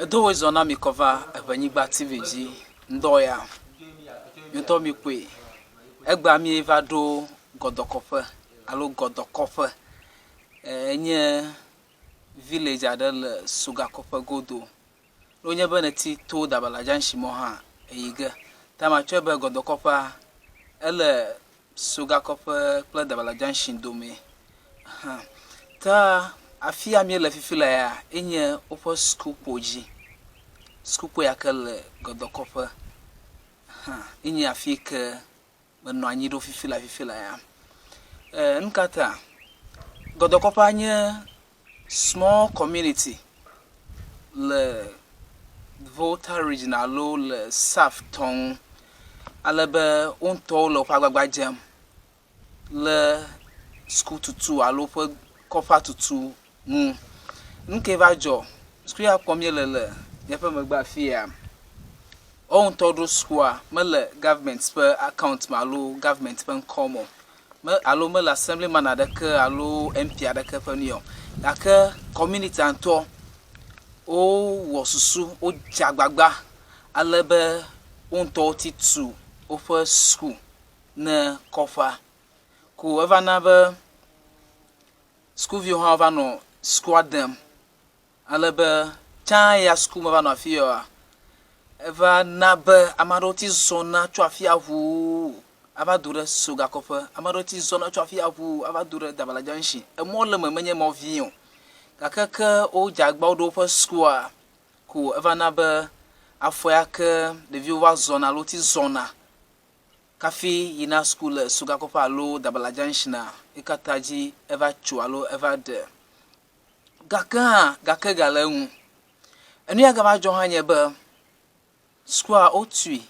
Edo woe zɔ na mi kɔ va Eʋenyigba TV dzi ŋdɔ ya. Miŋtɔ mi kpɔe. Egbea mi va ɖo gɔdɔkɔƒe alo gɔdɔkɔƒe. Enye village aɖe le Sogakɔƒe godo. Ne wonye be nèti to Dabala junction mɔ hã eyi ge. Ta matsɔe be gɔdɔkɔƒea ele Sogakɔƒe kple Dabala junction dome hã. Ta afi ya míele fifi le ya enye woƒe sukukpo dzi. Sukukpo ya ke le gɔdɔkɔƒe hã enye afi yi ke menɔ anyi ɖo fifi la fifi la ya. E nu ka ta? Gɔdɔkɔƒea nye small community le Volta region alo le South tɔ ŋu ale be wo ŋutɔwo le woƒe agbagba dzem le sukututu alo woƒe kɔƒea tutu ŋu. Nu kae va dzɔ? Suku ya kpɔm míele le míaƒe megbe afi ya, woawo ŋutɔ ɖo sukua mele government ƒe account me alo government ƒe ŋkɔ me o. Me alo mele assemblyman aɖeke alo MP aɖeke ƒe nu ya o. Gake communitya ŋutɔ wowɔ susu wodze agbagba ale be wo ŋutɔ woti tu woƒe suku ne kɔƒea. Ko eva na be sukuviwo hã va nɔ sukua dem ale be tsã ya suku meva nɔ afi ya oa, eva na be ame aɖewo te zɔna tso afi ya ŋuu ava do ɖe Sogakɔƒe. Ame aɖewo te zɔna tso afi ya ŋuu ava do ɖe Dabala junction. Emɔ le eme menye mɔ vi o gake ke wodze agbagba woɖo woƒe sukua ko eva na be afɔ ya ke ɖeviwo va zɔna alo wote zɔna Kafi yina suku le Sogakɔƒe alo Dabala Junction-a, yi katã dzi eva tso alo eva ɖe. Gake hã, gake gale eŋu. Enu ya gava dzɔ hã nye be, sukua wotui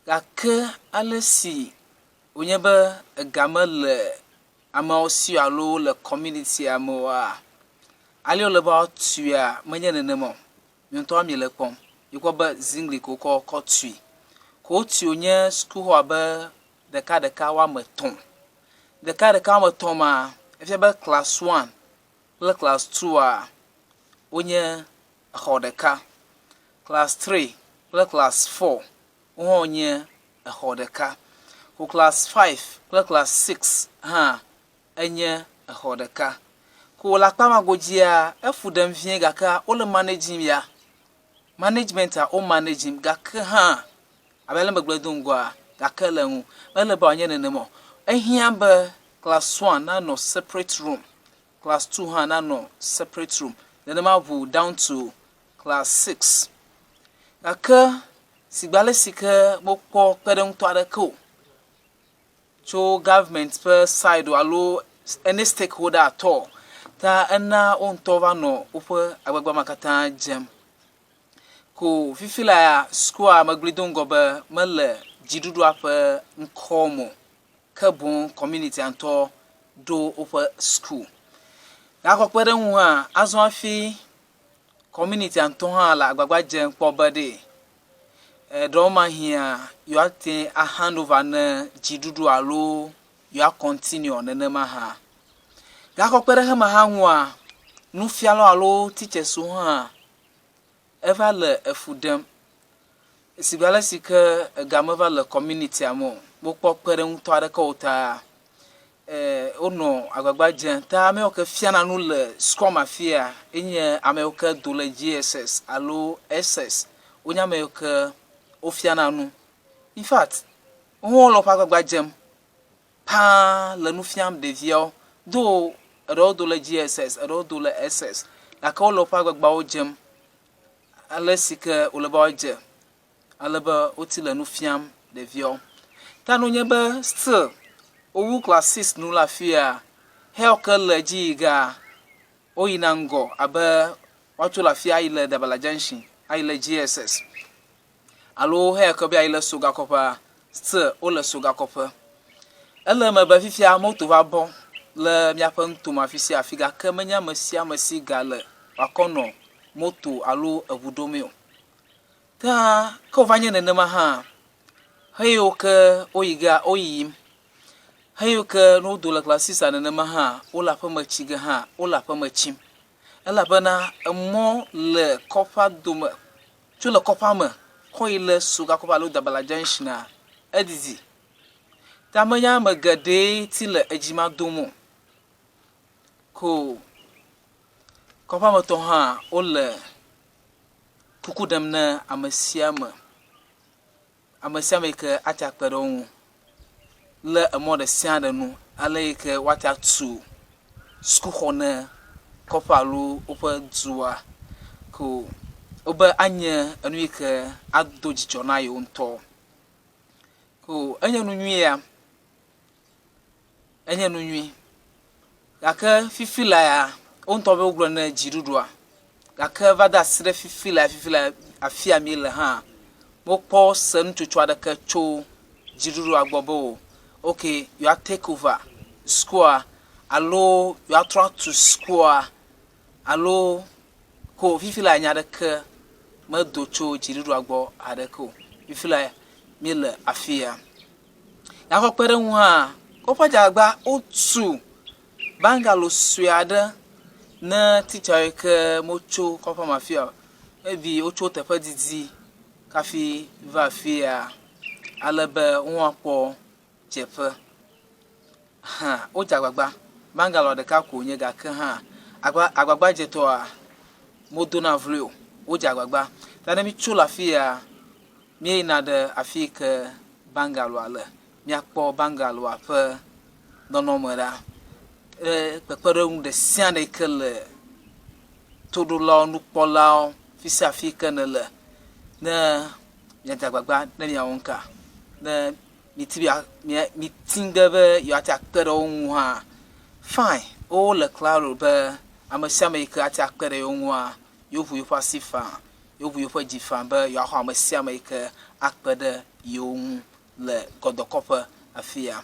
gake ale si wònye be ega mele ameawo si o alo le community-a me oa, ale wòle be woatuia menye nenema o. Mi ŋutɔ miele ekpɔm. Mikpɔ be zingli ko wokɔ kɔ tui. Ko wotui wònye sukuxɔ abe ɖekaɖeka woame etɔ̃. Ɖekaɖeka woame etɔ̃ ma, efia be class one kple class two-a wonye exɔ ɖeka. Class three kple class four wo hã wonye exɔ ɖeka. Ko class five kple class six hã enye exɔ ɖeka. Ko le akpa ma godzia, efu ɖem vie gakea wole managim ya. Managementia wo managim gake hã abe ale megblɔe do ŋgɔa, gake le eŋu. Mele be wòanye nenema o. Ehiã be class one nanɔ separate room, class two hã nanɔ separate room. Nenema ŋu down to class six. Gake sigbe ale si ke mekpɔ kpeɖeŋutɔ aɖeke o tso government ƒe side alo any stakeholder at all ta ena wo ŋutɔ va nɔ woƒe agbagba ma katã dzem. Ko fifi laa sukua megblɔe do ŋgɔ be mele dziɖuɖua ƒe ŋkɔ me o ke boŋ communitya ŋutɔ ɖo woƒe suku. Gakɔ kpe ɖe eŋu hã azɔ hafi communitya ŋutɔ hã le agbagba dzem kpɔ be ɖe Eɖewo mahĩa yewoate a hand over ne dziɖuɖu alo yewoa continue nenema hã. Gakɔ kpe ɖe eme hã ŋua, nufialawo alo teachers-wo hã eva le efu ɖem sigbe ale si ke ega meva le community-a me o, wokpɔ kpeɖeŋutɔ aɖeke o ta wonɔ agbagba dzem. Ta ame yiwo ke fiana nu le sukua me afia enye ame yiwo ke do le JSS alo SS. Wonye ame yiwo ke wofiana nu. In fact, wohã wole woƒe agbagba dzem paa le nu fiam ɖeviawo. Do eɖewo do le JSS, eɖewo do le SS gake wole woƒe agbagbawo dzem ale si ke wòle be woadze ale be woti le nu fiam ɖeviawo. Ta ne wonye be still wowu class six nu le afia, heyawo ke le edzi yi gea, woyina ŋgɔ abe woatso le afia ayi le Dabala junction, ayi le JSS alo heya ke be ayi le Sogakɔƒea, still wole Sogakɔƒe. Ele eme be fifia moto va bɔ le míaƒe nutome afi sia afi gake menye ame sia ame si ga le wòakɔ nɔ moto alo eŋu ɖomee o. Ke hã, ke wòva nye nenema hã, heyiwo ke woyi gea, woyiyim. Heyiwo ke ne wodo le class six nenema hã, wole aƒeme tsi ge hã, wole aƒeme tsim. Elabena emɔ le kɔƒea dome, tso le kɔƒea me kɔ yi le Sogakɔƒe alo Dabala Junction-a, edidi. Ta menye ame geɖee ti le edzi ma dom o. Ko kɔƒea me tɔwo hã wole kuku ɖem ne ame sia ame. Ame sia ame yi ke ate akpe ɖe wo ŋu le emɔ ɖe sia ɖe nu ale yi ke woate atu sukuxɔ ne kɔƒe alo woƒe dua ko wobe anye enu yi ke ado dzidzɔ na yewo ŋutɔ. Ko enye nu nyui ya. Enye nu nyui gake fifi laa wo ŋutɔ be wogblɔ ne dziɖuɖua gake va de asi ɖe fifi laa fifi laa afi ya míele hã wokpɔ se nutsotso aɖeke tso dziɖuɖua gbɔ be o ok yewoa take over sukua alo yewoatrɔ atu sukua alo ko fifi laa nya aɖeke medo tso dziɖuɖua gbɔ haɖeke o. Fifi laa míele afi ya. Gakɔ kpe ɖe eŋu hã, woƒe dzagba wotu bangalo sue aɖe ne titsa yi ke motso kɔƒe me afi ya o. Maybe wotso teƒe didi hafi va afi ya ale be woakpɔ dzeƒe. Hã wodze agbagba. Bangaloa ɖeka ko wonye gake hã agbagbadzetɔa medona vloe o. Wodze agbagba. Ta ne mítso le afi ya. Míeyina ɖe afi yi ke bangaloa le. Míakpɔ bangaloa ƒe nɔnɔme ɖa. Eye kpekpeɖeŋu ɖe sia ɖe yi ke le toɖolawo, nukpɔlawo, fi sia fi yi ke nèle ne miadze agbagba ne miawɔ nuka, ne miti be miti ŋgbe be yewoate akpe ɖe wo ŋu hã, fine. Wole klalo be ame sia ame yi ke ate akpe ɖe yewo ŋua, yewoŋu yewoƒe asi faa. Yewoʋu yewoƒe dzi faa be yewoaxɔ ame sia ame yi ke akpe ɖe yewo ŋu le gɔdɔkɔƒe afi ya.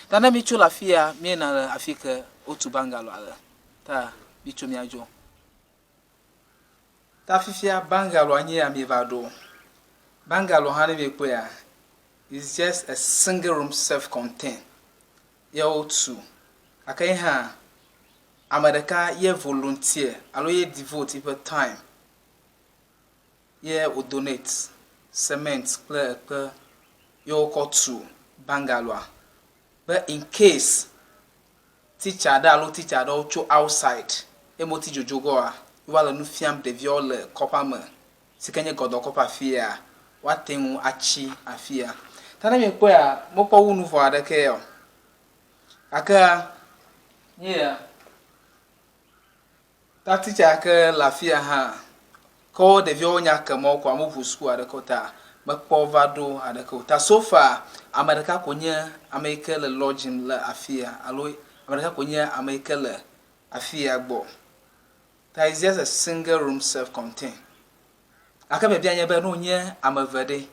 Ta ne míetso le afi ya, míeyina le afi yi ke wotu bungalow le. Ta mitso míadzo. Ta fifia bungalow nye ya míeva ɖo. Bungalow hã ne miekpɔea, is just a single room self-contained ye wotu. Gake ye hã, ame ɖeka ye volunteer alo ye devote eƒe time ye wo donate cement kple ekpe ye wokɔ tu bungalow-a be incase teacher aɖe alo teacher aɖewo tso outside ye meti dzodzo ge oa, ye woava le nu fiam ɖeviawo le kɔƒea me si ke nye gɔdɔkɔƒe afi ya, woate ŋu atsi afi ya. Ta ne miekpɔea, mekpɔ wu nu vɔ aɖeke ya o. Gakea, nye ya. Ta titsa ke le afia hã, ke wo ɖeviawo nya ke mɔ koa meʋu suku aɖeke o ta mekpɔ va ɖo aɖeke o. Ta so far ame ɖeka ko nye ame yi ke le lodging le afia alo ame ɖeka ko nye ame yi ke le afia gbɔ. Ta it's just a single room self contain. Gake biabia nye be ne wonye ame eve ɖe,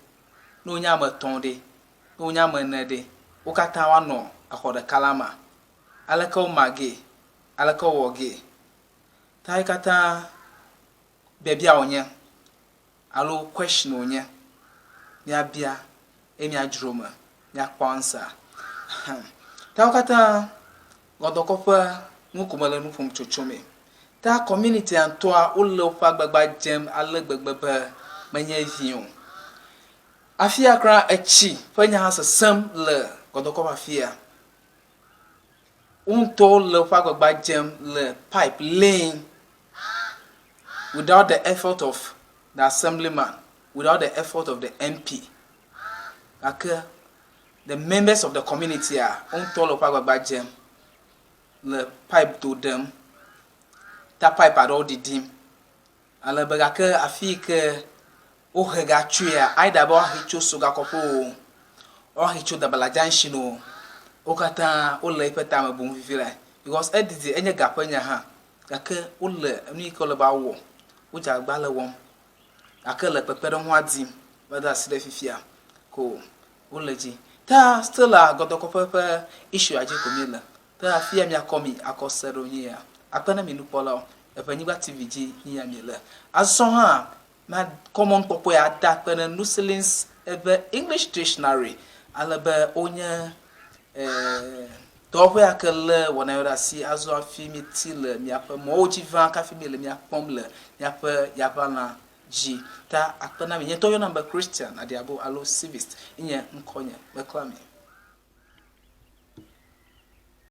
ne wonye ame etɔ̃ ɖe, ne wonye ame ene ɖe, wo katã woanɔ exɔ ɖeka la mea? Aleke woma gee? Aleke wowɔ gee? Ta yi katã biabia wònye alo question wònye míabia eye míadzro eme míakpɔ answer. Ta wo katã gɔdɔkɔƒe ŋu ko mele nu ƒom tsotso mee. Ta community-a ŋutɔa wole woƒe agbagba dzem ale gbegbe be menye vi o. Afia kura etsi ƒe nya hã sesẽm le gɔdɔkɔƒe afia. Wo ŋutɔwo le woƒe agbagba dzem le pipe laying without the effort of the assemblyman, without the effort of the MP. Gake the members of the community-a, wo ŋutɔwo le woƒe agbagba dzem le pipe do ɖem, ta pipe aɖewo ɖiɖim. Ale be gake afi yi ke wohe ga tsoea, either be woahe tso Sogakɔƒe o, woahe tso Dabala Junction o, wo katã wole eƒe tame bum fifi lae because edidi enye ga ƒe nya hã gake wole enu yi ke wole be woawɔ, wodze agbagba le wɔm gake le kpekpeɖeŋua dim va de asi ɖe fifia ko wole edzi. Ta still la gɔdɔkɔƒe ƒe issue-a dzi ko míele. Ke afia miakɔ mi akɔ se ɖo nye ya. Akpe na mi nukpɔlawo. Eʋenyigba TV dzi nye ya miele. Azɔ hã, makɔ mɔnukpɔkpɔe ada akpe ne Nusilin's eƒe English Dictionary ale be wonye eh, Dɔwɔƒe ya ke lé wɔna yawo ɖe asi azɔ hafi míeti le miaƒe mɔwo dzi vam kafi míele mía kpɔm le míaƒe yaʋalã dzi. Ta akpe na mi. Nye ŋutɔ woyɔnam be Christian Adiabo alo Civist nye ŋkɔnye. Meklã mi.